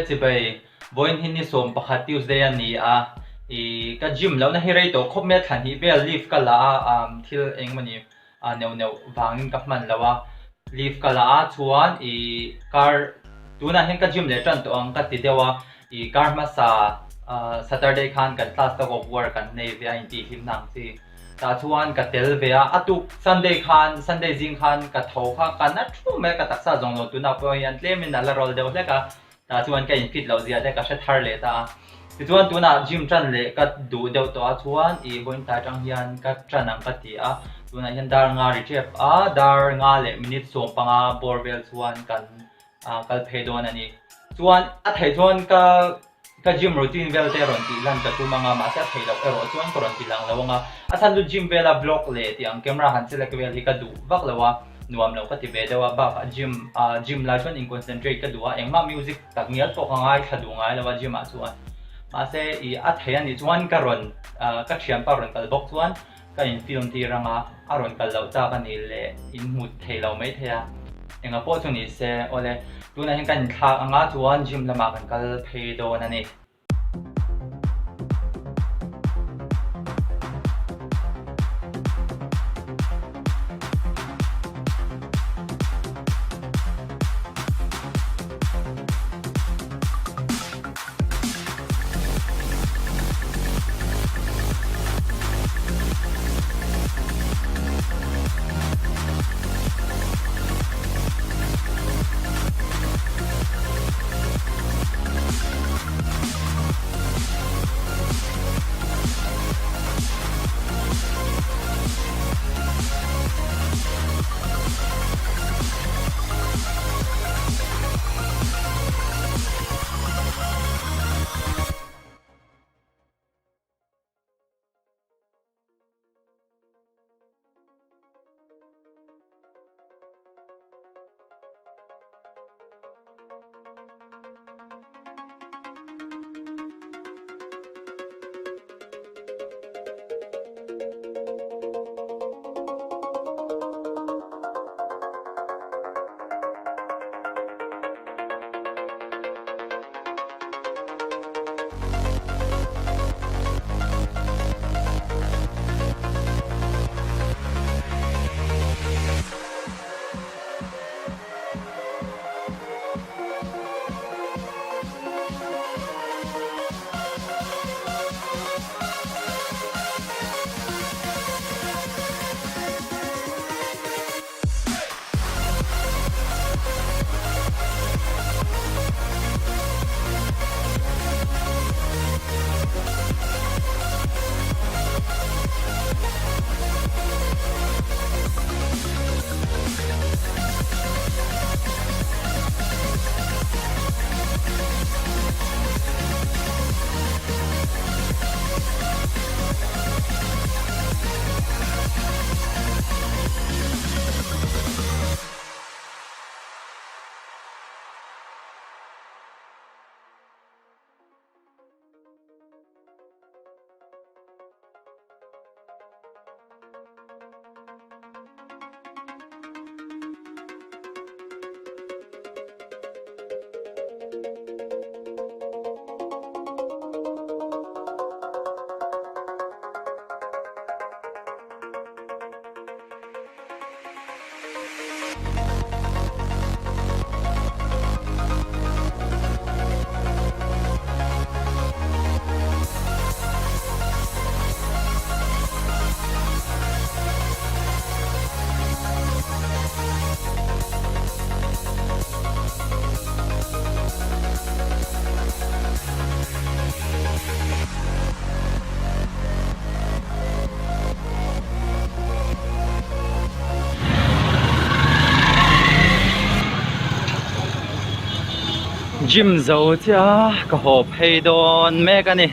Awle chibai, vawiin hi ni 11 Tuesday a ni a, ih ka gym lohna hi rei tawh khawp mai a, thla hnih vel leave ka la a, thil engmawni neuh neuh vangin ka hman lo a, leave ka la a chuan ih kar tunah hian ka gym leh tan tawh ang ka ti deuh a, ih kar hmasa Saturday khan kan class tug of war kan nei ve a intihhlimna ang chi. Tah chuan ka tel ve a, a tuk Sunday khan, Sunday zing khan ka tho kha ka na thu mai a, ka taksa zawng lo tunah pawh hian tlemin a la rawl deuh hlek a, tah chuan ka infit loh zia te ka hre thar leh ta a. Tichuan tunah gym tan leh ka duh deuh tawh a chuan ih vawiin tlai atang hian ka tan ang ka ti a, tunah hian dar nga ri tep a, dar nga leh minute 15 bawr vel chuan kan kal phei dawn a ni. Chuan a theih chuan ka. Ka gym routine vel te rawn tih lan ka tum anga mahse a theih loh erawh chuan ka rawn ti lang lo anga a chhan chu gym vela vlog leh tih ang camera han che lek vel hi ka duh vak lo a nuam lo ka ti ve deuh a bakah gym ah gym lai chuan in concentrate ka duh a engmah music tak ngial pawh ka ngaithla duh ngai lo a gym ah chuan mahse ih a theih a nih chuan ka rawn ka thianpa rawn kal bawk chuan Ka in film tir anga a rawn kal loh chak a nih leh in hmu thei lo mai thei a, enga pawh chu ni se awle tunah hian kan inthlak anga chuan gym lamah kan kal phei dawn a ni. Gym zo chiah a ka haw phei dawn mek a ni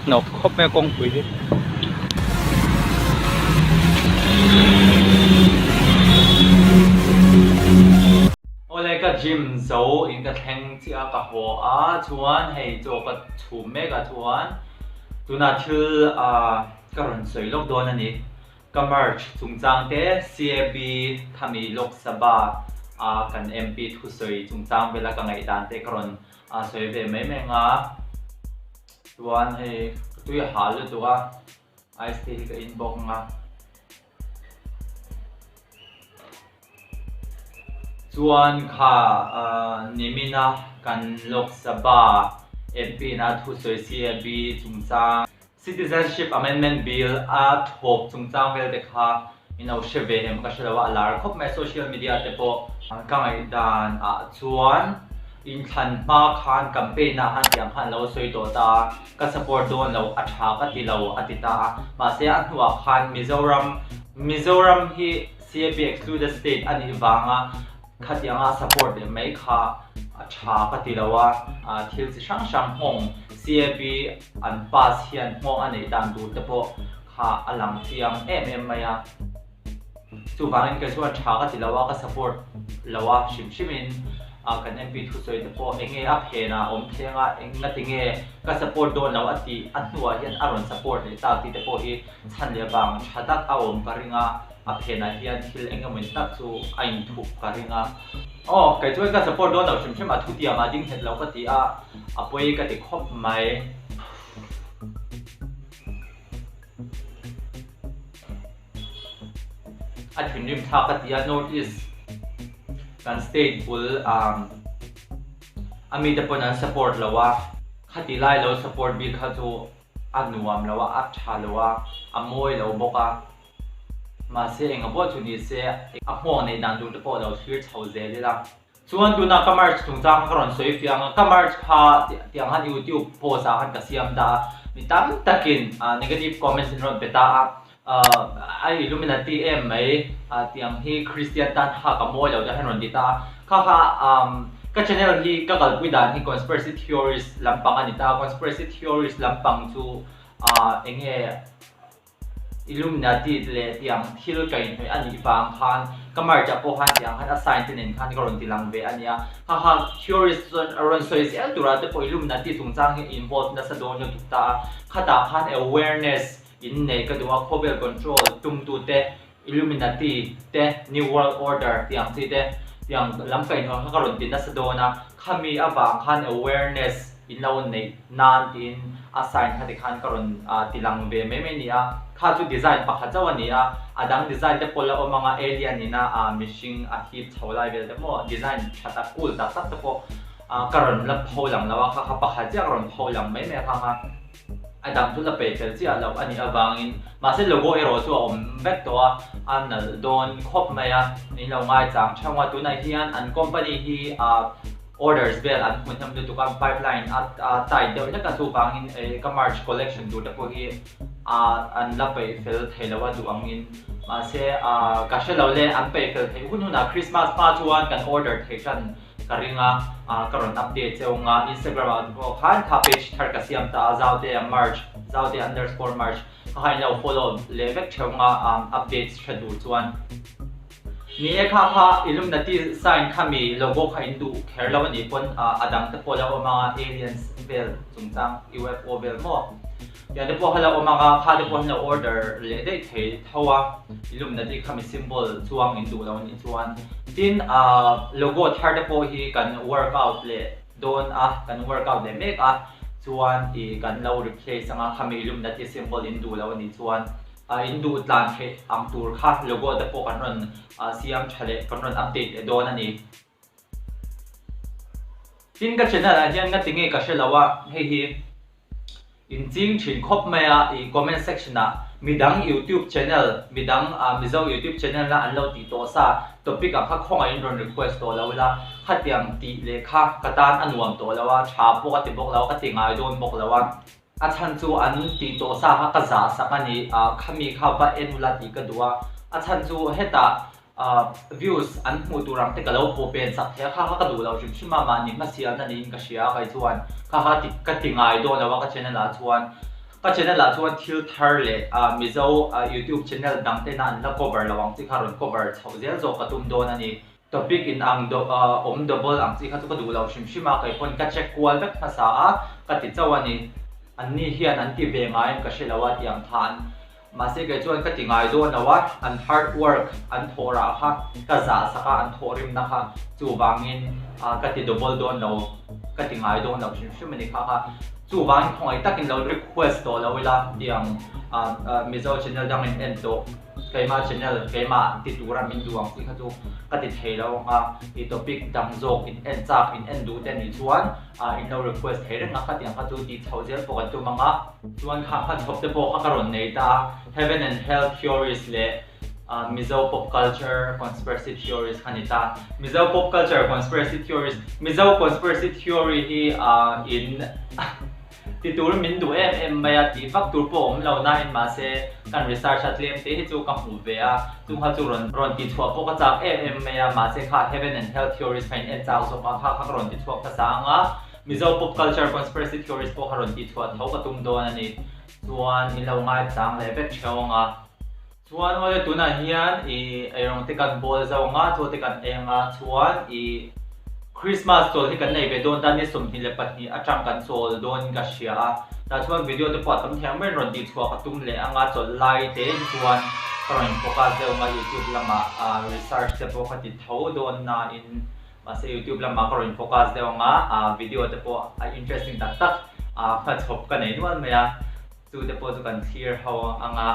hnawk khawp mai a kawngpui hi. Awle ka gym zo in ka thleng chiah a ka haw a chuan hei chaw ka chhum mek a chuan tunah thil ah ka rawn sawi lawk dawn a ni. Ka merch chungchang te CAB Thami Lok Sabha a kan MP thusawi chungchang vela ka ngaihdan te ka rawn sawi ve mai mai ang a. Chuan hei ka tui a hal lutuk a, ice tea hi ka in bawk ang a. Chuan kha nimina kan Lok Sabha MP na thusawi CAB chungchang Citizenship Amendment Bill a thawk chungchang vel te kha min lo hre ve em ka hre lo a, a lar khawp mai social media te pawh. Ka ngaihdan ah chuan inthlan hma khan campaign ah khan tiang khan lo sawi tawh ta a, ka support dawn lo a tha ka ti lo a ti ta a, mahse a hnuah khan Mizoram Mizoram hi CAP excluded state a nih vanga khatianga support leh mai kha a tha ka ti lo a, thil chi hrang hrang nghawng CAP an pass hian nghawng a neih dan tur te pawh kha a lang chiang em em mai a. Chuvangin kei chuan tha ka ti lo a, ka support lo a hrim hrimin kan MP thusawi te pawh eng nge a phen ah awm thleng a, eng nga ti nge ka support dawn lo a tih a hnuah hian a rawn support leh tak tih te pawh hi chhan leh vang tha tak a awm ka ring a, a phen ah hian thil eng emawin tak chu a inthup ka ring a. Aw, kei chuan ka support dawn lo hrim hrim a, thutiam ah ding nghet lo ka ti a, a pawi ka ti khawp mai. A thinrim thlak a ti a, North East kan state bul a mite pawn an support lo a, khati lai lo support bik kha chu a nuam lo a, a tha lo a, a mawi lo bawk a, mahse enga pawh chu ni se a hmuak neih dan tur te pawh lo thlir chho zel ila. Chuan tuna ka merch chungchang kha ka rawn sawi fiah ang a, ka merch kha tiang khan youtube post ah khan ka siam ta a, mi tam takin negative comments in rawn pe ta a, a illuminati em mai tiang hi Christian tan hak a mawi lo te khan rawn ti ta a, kha kha ka channel hi ka kalpui dan hi conspiracy theories lampang a ni ta a, conspiracy theories lampang chu eng nge Illuminati leh tiang thil kaihhnawih a nih vang khan ka merch ah pawh khan tiang khan a sign te nen khan ka rawn ti lang ve a nia. Kha kha theorist chuan a rawn sawi zel turah te pawh Illuminati chungchang hi involve nasa dawn lutuk ta a. Khatah khan awareness in nei ka duh a, khawvel control tumtute Illuminati te, New World Order tiang chi te tiang lam kaihhnawih kha ka rawn ti nasa dawn a, khami avang khan awareness in lo neih nan tiin a sign kha tikhan ka rawn ti lang ve mai mai a ni a, kha chu design pakhat chauh a ni a, a dang design te pawh la awm ang a, alien ina mihring a hip chho lai vel te maw design tha tak cool tak tak te pawh ka rawn la pho lang lo a, kha kha pakhat chiah ka rawn pho lang mai mai a kha kha. A dang chu la peih fel chiah loh a nih avangin mahse logo erawh chu a awm vek tawh a, a nalh dawn khawp mai a, in lo ngaichang theuh a, tunah hian an company hi ah orders vel an hmu hnem lutuk a, pipeline a tight deuh hlek a chuvangin ka merch collection tur te pawh hi ah an la peih fel thei lo a duh angin mahse ah ka hre lo le an peih fel theih hun hunah Christmas hma chuan kan order thei tan Ka ring a, ka rawn update che ung a, Instagram ah te pawh khan kha page thar ka siam ta a, Zautea merch, Zautea underscore merch kha kha in lo follow leh vek theuh ang a, updates hre tur chuan. Ni e kha kha Illuminati sign kha mi logo kha in duh kher lo a nih pawn a dang te pawh a lo awm ang a, aliens vel chungchang UFO vel maw. Tiang te pawh kha la awm ang a, kha te pawh hi lo order leh daih thei tho a, i lumna te khami symbol chuang in duh lo anih chuan. Tin, logo thar te pawh hi kan workout leh dawn a, kan workout leh mek a, chuan i kan lo replace ang a, khami i lumna te symbol in duh lo anih chuan in duh tlan theih ang tur kha logo te pawh kan rawn siam tha leh kan rawn update leh dawn a ni. Tin ka channel ah hian ngati nge ka hre lo a, hei hi in ching thin khawp mai a, i comment section ah midang youtube channel midang mizo youtube channel a an lo tih tawh sa topic ang kha khawngaih in rawn request tawh lo ila, khatiang tih leh kha ka tan a nuam tawh lo a, tha pawh ka ti bawk lo a, ka ti ngai dawn bawk lo a. A chhan chu an tih tawh sa kha ka zah sak a ni, khami kha va en ula tih ka duh a, a chhan chu hetah Views an hmuh tur ang te ka lo pawh pen sak thei a, kha kha ka duh lo hrim hrim a, mahni hmasialna niin ka hria a, kei chuan kha kha ti ka ti ngai dawn lo a ka channel ah chuan ka channel ah chuan thil thar leh Mizo YouTube channel dang tena an la cover lo ang chi kha rawn cover chhoh zel zawk ka tum dawn a ni. Topic in ang awm double ang chi kha chu ka duh lo hrim hrim a, kei pawn ka check kual vek hmasa a, ka ti chauh a ni. Anni hian an ti ve ngai em ka hre lo a tih ang khan. Mahse kei chuan ka ti ngai dawn lo a, an hard work, an thawh rah kha ka zah sak a, an thawh rimna kha chuvangin ka ti double dawn lo, ka ti ngai dawn lo hrim hrim a ni kha kha. Chuvangin khawngaih takin lo request tawh lo ila tiang Mizo channel dangin en tawh keimah channel keimah ti tura min duh ang tih kha chu ka ti thei lo ang a, i topic dang zawk in en chak in en duh te nih chuan in lo request thei reng a khatiang kha chu tih chhoh zel pawh kan tum ang a. Chuan kha kha chhawp te pawh kha ka rawn nei ta a, Heaven and Hell Theories leh Mizo Pop Culture Conspiracy Theories kha ni ta. Mizo Pop Culture Conspiracy Theories, Mizo Conspiracy Theory hi in ti tur min duh em em mai a, tih vak tur pawh awm lo nain mahse kan research a tlem te hi chu ka hmuh ve a, chung kha chu rawn rawn ti chhuah pawh ka chak em em mai a, mahse kha Heaven and Hell Theories kha in en chak zawk a, kha kha ka rawn ti chhuak hmasa ang a, Mizo Pop Culture Conspiracy Theories pawh kha rawn ti chhuah tho ka tum dawn a ni. Chuan in lo ngaichang leh vek theuh ang a. Chuan awle tunah hian i eirawng te kan bawl zo ang a, chaw te kan ei ang a, chuan i Christmas chawl hi kan nei ve dawn ta ni 22 atang kan chawl dawn in ka hria a, tah chuan video te pawh a tam thiang ber in rawn tih chhuah ka tum leh ang a, chawlh lai te hi chuan ka rawn in focus deuh ang a, youtube lamah research te pawh ka ti tho dawn nain mahse youtube lamah ka rawn in focus deuh ang a, video te pawh a interesting tak tak hmachhawp ka nei nual mai a. Chu te pawh chu kan thlir ho ang a,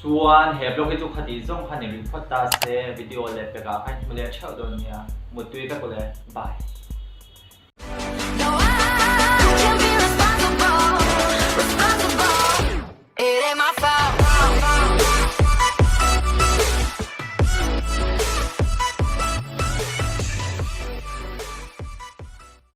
chuan he blog hi chu khatih zawng kha ni rih phawt ta se, video leh pekah khan hmu leh theuh dawn nia, muttui vek ule, bye.